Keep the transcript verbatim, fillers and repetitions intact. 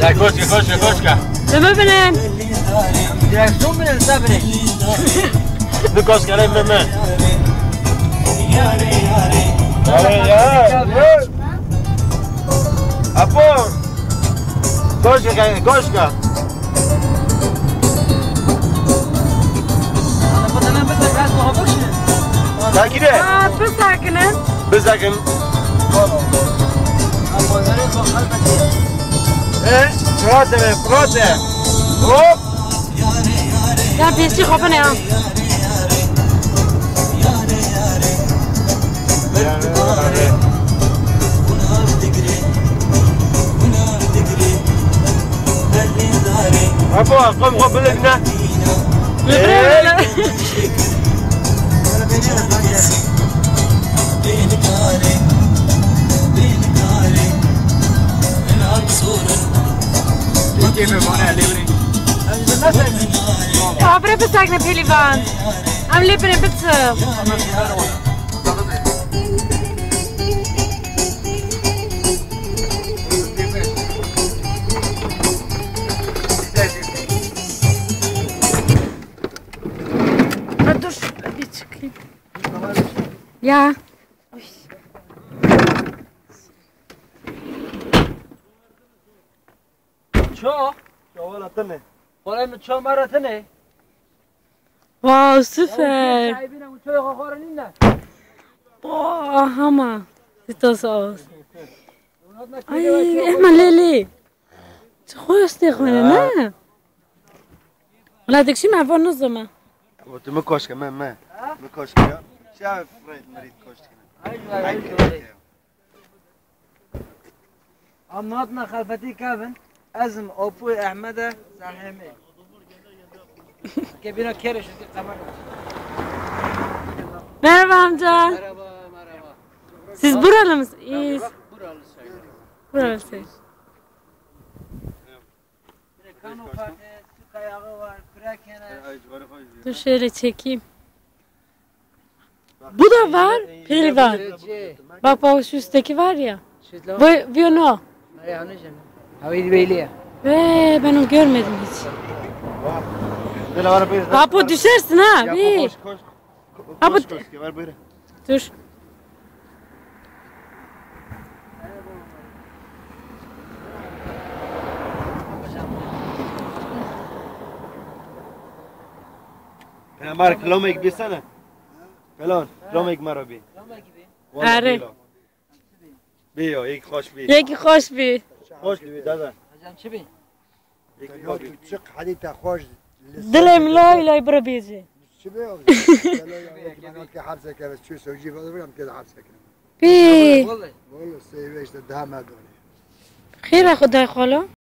Ya koşka, koşka, koşka. Li min binin. Direksiyon binin, sen binin. Bi koşka, rey min, min. Apo. Koşka, koşka. Sakine. Aa, bisekinin. Bisekin. E, rahat e, rahat e. Hop. Ya pêşî xwe bine ya. Apo, qom xwe bilikne. Li birê bile. Abire bisekine pêlîvan. Em lê binê biçe. Ha, dur, bir çıkayım. Ya. Uy. Ça? Ça wala tine. Wala min ça mara tine. Wow, süper. Sahibine bu çoya xora nîne. Boah, hammer. Sieht das aus. Ay, Emma Lili. Çi xweş tê xwîne, ne? Wala dikşî me ev nizime. Ew tu min koşke, me, me. Min koşke ya. Şev Fred Merid koşke. Em hatine xelfetî kevin. Ez im Apoyê Ehmede Selhemê. Ke bîna kere şitî qemer. Merhaba amca. Merhaba, merhaba. Siz buralı mısınız? İyiyiz. Buralı sayılır. Buralı sayılır. Kano kate, su kayağı var, kürek hene. Dur şöyle çekeyim. Bu da var, peri var. Bak, bak, şu üstteki var ya. Bu, bu no. Ve ben onu görmedim hiç. Apo düşersin ha. Bir. Apo, dur. Peyamar, kilomek bîsene. Pelon, kilomek mero bî. Erê. Bî yo, yek xweş bî. Yekî xweş bî. Xweş bî, dede. Hocam çi bî? Yekî xweş bî. Çiq hedî te xweş. Dilê min lay lay bira bêje. Çi bê o? Gelo ya, wekî me nake hepse keve, çû sewcî ve, em kê de hepse keve. Pî. Vallahi. Vallahi seyve işte daha me done. Xêra Xwedayê xalo.